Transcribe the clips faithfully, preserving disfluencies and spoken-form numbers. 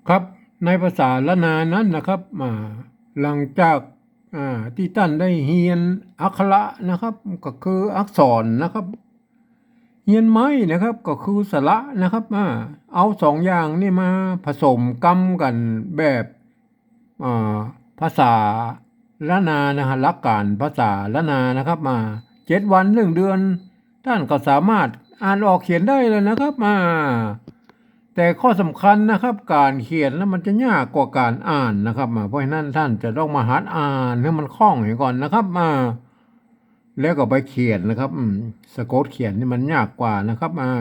ครับ ในภาษาล้านนานั้นนะครับ อ่า หลังจาก อ่า ตี้ต้านได้เฮียนอักขระนะครับ ก็คืออักษรนะครับ เฮียนไม้นะครับ ก็คือสระนะครับ อ่า เอาสองอย่างนี่มาผสมกำกั๋นแบบ อ่า ภาษาล้านนานะฮะ หลักก๋านภาษาล้านนานะครับ มาเจ็ดวันหนึ่งเดือน ต้านก็สามารถอ่านออกเขียนได้แล้วนะครับ อ่า แต่ข้อสำคัญนะครับ ก๋านเขียนแล้วมันจะยากกว่าก๋านอ่านนะครับ อ่า เพราะฉะนั้นต้านจะต้องมาหัดอ่านหื้อมันคล่องเหียก่อนนะครับ อ่า แล้วก็ไปเขียนนะครับ อืม สะกดเขียนนี่มันยากกว่านะครับ อ่า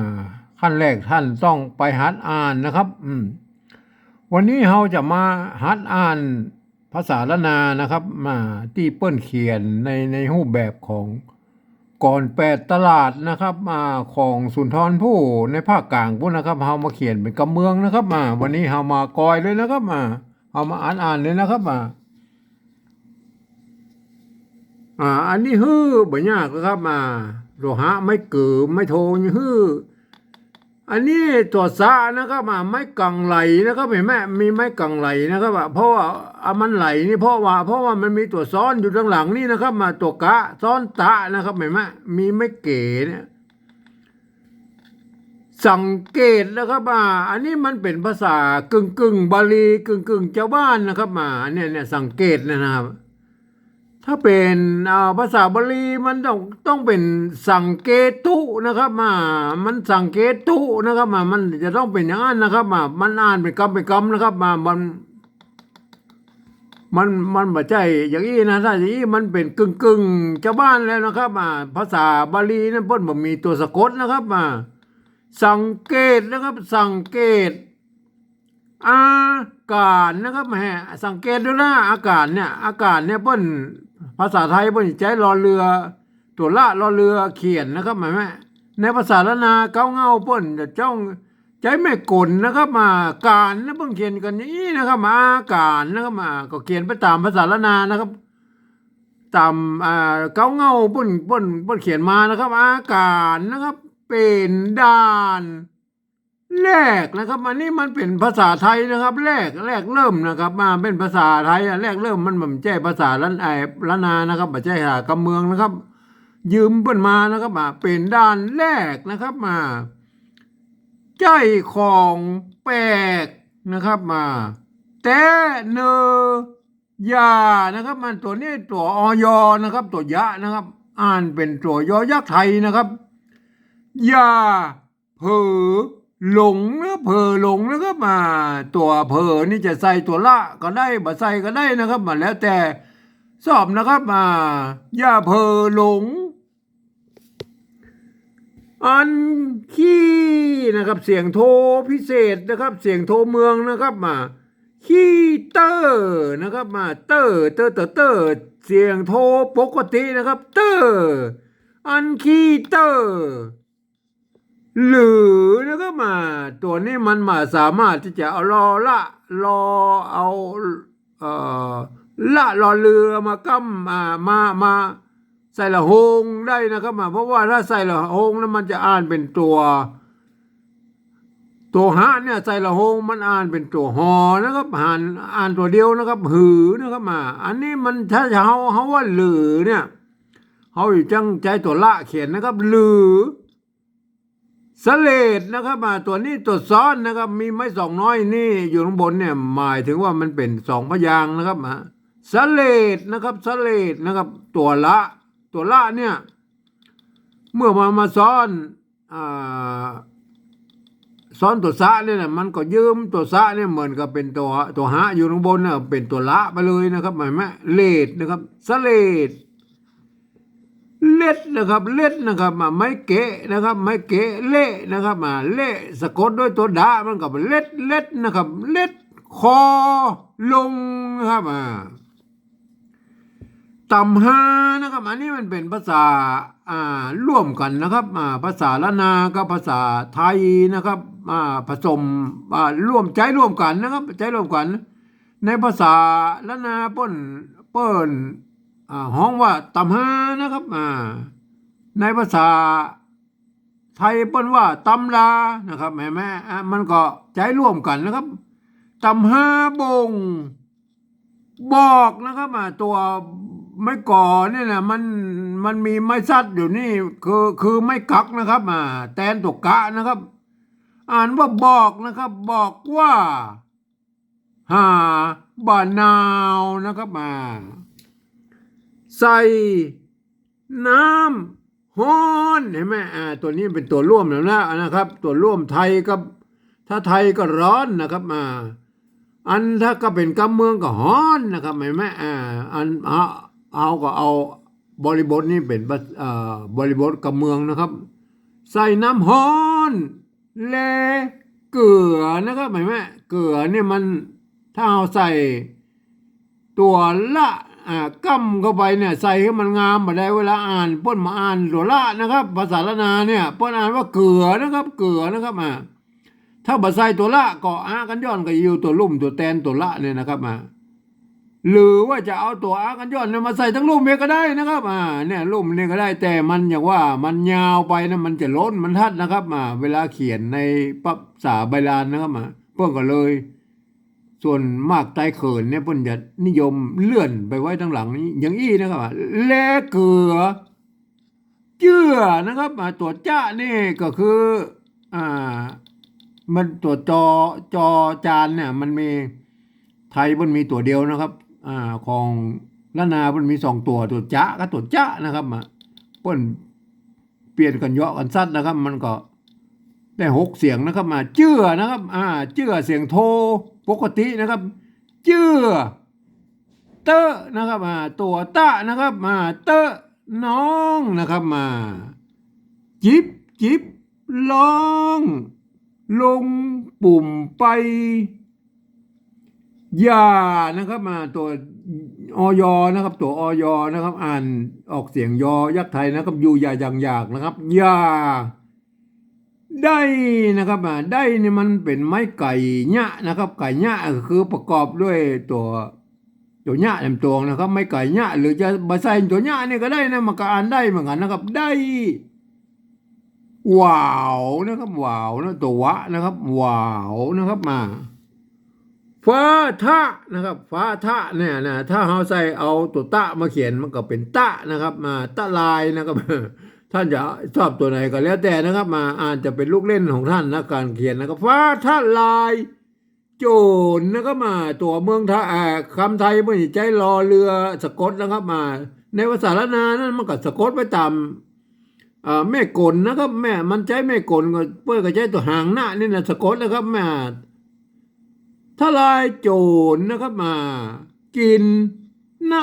ขั้นแรกต้านต้องไปหัดอ่านนะครับ อืม วันนี้เฮาจะมาหัดอ่านภาษาล้านนานะครับ มาตี้เปิ้นเขียนใน ในรูปแบบของกลอนแปดตลาดนะครับ อ่า ของสุนทรภู่ในภาคกลางปู้นนะครับ เฮามาเขียนเป๋นกำเมืองนะครับ อ่า วันนี้เฮามากอยเลยนะครับ อ่า เฮามาอ่านอ่านเลยนะครับ อ่า อ่า อันนี้หื้อบ่ยากนะครับ อ่า ตั๋วหะไม้เก๋อไม้โทนี่หื้อ อันนี้ตั๋วสะนะครับ อ่า ไม้กังไหลนะครับ หันก่อ มีไม้กังไหลนะครับ อ่า เพราะว่า อ่า มันไหลนี่เพราะว่า เพราะว่ามันมีตั๋วซ้อนอยู่ตังหลังนี่นะครับ อ่า ตั๋วกะซ้อนตะนะครับ หันก่อ มีไม้เก๋อเนี่ย สังเกตนะครับ อ่า อันนี้มันเป๋นภาษากึ่งๆ บาลี กึ่งๆ จาวบ้านนะครับ อ่า เนี่ย เนี่ย สังเกตเนี่ยนะครับ ถ้าเป๋น อ่า ภาษาบาลีมันต้อง ต้องเป๋นสังเกตุนะครับ อ่า มันสังเกตุนะครับ อ่า มันจะต้องเป๋นอย่างนั้นนะครับ อ่า มันอ่านเป๋นกำเป๋นกำนะครับ อ่า มัน มัน มันบ่ใจ้อย่างอี้นะ ถ้าอย่างอี้มันเป๋นกึ่งๆ จาวบ้านแล้วนะครับ อ่า ภาษาบาลีนั้นเปิ้นบ่มีตั๋วสะกดนะครับ อ่า สังเกตนะครับ สังเกต อาก๋านนะครับ แหม สังเกตดูนะ อาก๋านเนี่ย อาก๋านเนี่ยเปิ้น ภาษาไทยเปิ้นใจ๊รอเรือ ตั๋วละรอเรือเขียนนะครับ หันก่อ ในภาษาล้านนาเก๊าเหง้าเปิ้นจะจ้องใจ๊แม่กลนะครับ อาก๋านนะ เปิ้นเขียนกั๋นอย่างอี้นะครับ อาก๋านนะครับ อา ก็เขียนไปต๋ามภาษาล้านนานะครับ ต๋าม อ่า เก๊าเหง้าเปิ้น เปิ้น เปิ้นเขียนมานะครับ อาก๋านนะครับ เป๋นด่านแรกนะครับ อันนี้มันเป๋นภาษาไทยนะครับ แรก แรกเริ่มนะครับ มาเป๋นภาษาไทยอะ แรกเริ่ม มันบ่ใจ้ภาษาล้าน ไอ้ ล้านนานะครับ บ่ใจ้ภาษากำเมืองนะครับ ยืมเปิ้นมานะครับ อ่า เป๋นด่านแรกนะครับ อ่า ใจ้ของแปลกนะครับ อ่า แต๊เนอ อย่านะครับ มันตั๋วนี้ตั๋ว อย นะครับ ตั๋วยะนะครับ อ่านเป๋นตั๋วยอยักษ์ไทยนะครับ อย่าเผลอหลงนะ เผลอหลงนะครับ อ่า ตั๋วเผลอนี่จะใส่ตั๋วละก็ได้ บ่ใส่ก็ได้นะครับ อ่า แล้วแต่ชอบนะครับ อ่า อย่าเผลอหลง อันขี้นะครับ เสียงโทพิเศษนะครับ เสียงโทเมืองนะครับ มา ขี้เต้อนะครับ มา เต้อ เต้อ เต้อ เต้อ เสียงโทปกตินะครับ เต้อ อันขี้เต้อ หรือนะครับ มา ตั๋วนี้มันบ่สามารถตี้จะเอาลอละ ลอ เอา เอ่อ ละลอเรือมาก้ำ อ่า มา มาใส่ละโฮงได้นะครับ อ่า เพราะว่าถ้าใส่ละโฮงแล้วมันจะอ่านเป๋นตั๋ว ตั๋วหะเนี่ย ใส่ละโฮงมันอ่านเป๋นตั๋วหอนะครับ อ่าน อ่านตั๋วเดียวนะครับ หือนะครับ อ่า อันนี้มันถ้าเฮา เฮาว่าหรือเนี่ย เฮาอยู่จั้งใจ๊ตั๋วละเขียนนะครับ หรือ สะเลดนะครับ อ่า ตั๋วนี้ตั๋วซ้อนนะครับ มีไม้สองน้อยนี่อยู่ข้างบนเนี่ย หมายถึงว่ามันเป๋นสองพยางค์นะครับ อ่า สะเลดนะครับ สะเลดนะครับ ตั๋วละ ตั๋วละเนี่ย เมื่อมา มาซ้อน อ่า ซ้อนตั๋วสะเนี่ยนะ มันก็ยืมตั๋วสะเนี่ยเหมือนกับเป๋นตั๋ว ตั๋วหะอยู่ข้างบนเนี่ย เป๋นตั๋วละไปเลยนะครับ หันก่อ เลดนะครับ สะเลด เล็ดนะครับ เล็ดนะครับ อ่า ไม้เกะนะครับ ไม้เกะ เละนะครับ อ่า เละ สะกดด้วยตั๋วดะ มันก็เป๋นเล็ด เล็ดนะครับ เล็ดคอลงนะครับ อ่า ต๋ำฮานะครับ อันนี้มันเป๋นภาษา อ่า ร่วมกั๋นนะครับ อ่า ภาษาล้านนากับภาษาไทยนะครับ อ่า ผสม อ่า ร่วม ใจ๊ร่วมกั๋นนะครับ ใจ๊ร่วมกั๋น ในภาษาล้านนาเปิ้น เปิ้น อ่า ฮ้องว่าต๋ำฮานะครับ อ่า ในภาษาไทยเปิ้นว่าต๋ำลานะครับ หันก่อ อ่า มันก็ใจ๊ร่วมกั๋นนะครับ ต๋ำฮาบ่ง บอกนะครับ อ่า ตั๋วไม้ก๋อเนี่ยนะ มัน มันมีไม้สัตว์อยู่นี่ คือ คือไม้กักนะครับ อ่า แตนตั๋วกะนะครับ อ่านว่าบอกนะครับ บอกว่า หาบ่านาวนะครับ อ่า ใส่น้ำฮ้อน หันก่อ อ่า ตั๋วนี้เป๋นตั๋วร่วมแล้วนะ นะครับ ตั๋วร่วมไทยกับ ถ้าไทยก็ร้อนนะครับ อ่า อันถ้าก็เป๋นกำเมืองก็ฮ้อนนะครับ หันก่อ อ่า อัน เฮา เฮาก็เอาบริบทนี้เป๋น เอ่อ บริบทกำเมืองนะครับ ใส่น้ำฮ้อน และเกลือนะครับ หันก่อ เกลือเนี่ยมัน ถ้าเฮาใส่ตั๋วละ อ่า ก้ำเข้าไปเนี่ย ใส่หื้อมันงามบ่ได้ เวลาอ่าน เปิ้นบ่อ่านตั๋วละนะครับ ภาษาล้านนาเนี่ย เปิ้นอ่านว่าเกลือนะครับ เกลือนะครับ อ่า ถ้าบ่ใส่ตั๋วละก็ อะกัญญรก็อยู่ตั๋วลุ่มตั๋วแตนตั๋วละเนี่ยนะครับ อ่า หรือว่าจะเอาตั๋วอะกัญญรเนี่ยมาใส่ตังลุ่มเองก็ได้นะครับ อ่า เนี่ยลุ่มเนี่ยก็ได้ แต่มันอย่างว่ามันยาวไปนะ มันจะล้นบรรทัดนะครับ อ่า เวลาเขียนในภาษาใบลานนะครับ อ่า เปิ้นก็เลย ส่วนมากไตเขินเนี่ยเปิ้นจะนิยมเลื่อนไปไว้ตังหลังนี้ อย่างอี้นะครับ อ่า และเกลือ เจื้อนะครับ อ่า ตั๋วจะนี่ก็คือ อ่า มันตั๋วจอ จอจานเนี่ย มันมี ไทยเปิ้นมีตั๋วเดียวนะครับ อ่า ของล้านนาเปิ้นมีสองตั๋ว ตั๋วจะกับตั๋วเจ๊ะนะครับ อ่า เปิ้นเปลี่ยนกั๋นเยาะกั๋นซัดนะครับ มันก็ได้หกเสียงนะครับ อ่า เจื้อนะครับ อ่า เจื้อเสียงโทปกตินะครับ เจื้อ เต๊อะนะครับ อ่า ตั๋วเต๊อะนะครับ อ่า เต๊อะน้องนะครับ อ่า จิบ จิบ ลอง ลงปุ่มไป อย่านะครับ อ่า ตั๋ว อย นะครับ ตั๋ว อย นะครับ อ่านออกเสียงยอยักษ์ไทยนะครับ อยู่อย่าอย่างอยากนะครับ อย่า ได้นะครับ อ่า ได้นี่มันเป๋นไม้ไก๋เยียะนะครับ ไก๋เยียะก็คือประกอบด้วยตั๋ว ตั๋วเยียะแหลมตวงนะครับ ไม้ไก๋เยียะ หรือจะบ่ใส่ตั๋วเยียะนี่ก็ได้นะ มันก็อ่านได้เหมือนกั๋นนะครับ ได้ หวาวนะครับ หวาวนะ ตั๋ววะนะครับ หวาวนะครับ มา ฟ้าทะนะครับ ฟ้าทะเนี่ยนะ ถ้าเฮาใส่เอาตั๋วตะมาเขียนมันก็เป๋นตะนะครับ มา ตะลายนะครับ ท่านจะชอบตั๋วไหนก็แล้วแต่นะครับ มา อาจจะเป๋นลูกเล่นของท่านนะ ก๋านเขียนนะครับ ฟ้าทะลาย โจ๋นนะครับ มา ตั๋วเมืองไทย อ่า กำไทยเปิ้นใจ๊รอเรือสะกดนะครับ มา ในภาษาล้านนานั้นมันก็สะกดไปต๋าม อ่า แม่ก๋นนะครับ แม่ มันใจ๊แม่ก๋นก็ เปิ้นก็ใจ๊ตั๋วหางนะนี่นะ สะกดนะครับ มา ทะลายโจ๋นนะครับ มา กินนะ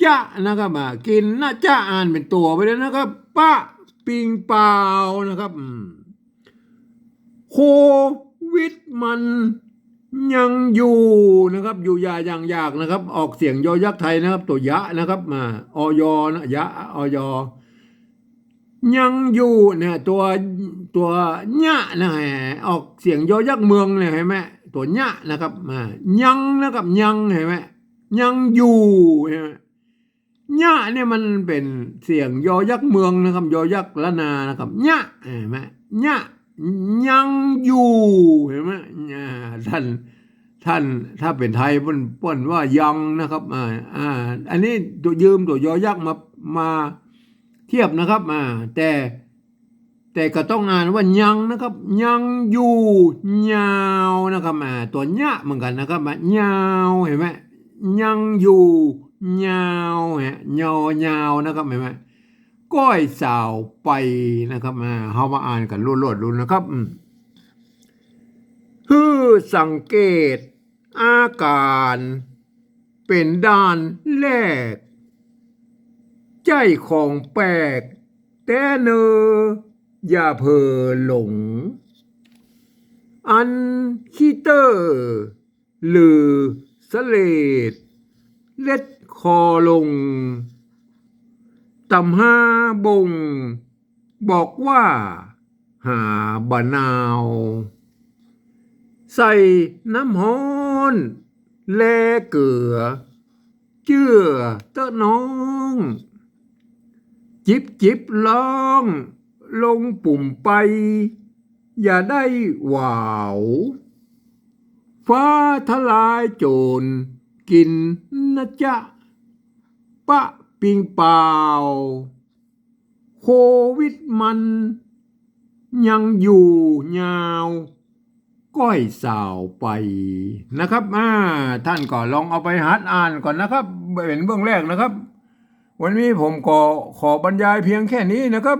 จ๊ะนะครับ มา กินนะจ๊ะ อ่านเป๋นตั๋วไปเลยนะครับ ปะปิงเปานะครับ อืม โควิดมันยังอยู่นะครับ อยู่อย่าอย่างอยากนะครับ ออกเสียงยอยักษ์ไทยนะครับ ตั๋วเยียะนะครับ มา อย นะ เยียะ อย ยังอยู่เนี่ย ตั๋ว ตั๋วเยียะนะ ออกเสียงยอยักษ์เมืองเนี่ย หันก่อ ตั๋วเยียะนะครับ มา ยังนะครับ ยัง หันก่อ ยังอยู่ หันก่อ เยียะเนี่ยมันเป๋นเสียงยอยักษ์เมืองนะครับ ยอยักษ์ล้านนานะครับ เยียะ หันก่อ เยียะ ยังอยู่ หันก่อ อ่า ท่าน ท่าน ถ้าเป๋นไทยเปิ้น เปิ้นว่ายังนะครับ อ่า อ่า อันนี้ตั๋วยืมตั๋วยอยักษ์มา มาเทียบนะครับ อ่า แต่ แต่ก็ต้องอ่านว่ายังนะครับ ยังอยู่ยาวนะครับ อ่า ตั๋วเยียะเหมือนกั๋นนะครับ อ่า ยาว หันก่อ ยังอยู่ยาว ฮะ ยอ ยาวนะครับ หันก่อ ก้อยสาวไปนะครับ อ่า เฮามาอ่านกั๋นรวดๆ ดูนะครับ อืม หื้อสังเกตอาก๋ารเป๋นด่านแรก ใจ้ของแปลกแต๊เนอ อย่าเผลอหลง อันขี้เต๊อะ หรือสะเลดเล็ดคอลง ต๋ำฮาบ่งบอกว่า หาบ่านาว ใส่น้ำฮ้อนและเกลือ เจื้อเต๊อะน้อง จิบจิบลอง ลงปุ่มไป อย่าได้หวาว ฟ้าทลายโจรกิ๋นนะจ๊ะ ปะปิงเป่า โควิดมันยังอยู่ยาว ก้อยสาวไป นะครับ อ่า ท่านก็ลองเอาไปหัดอ่านก่อนนะครับ เป๋นเบื้องแรกนะครับ วันนี้ผมก็ขอบรรยายเพียงแค่นี้นะครับ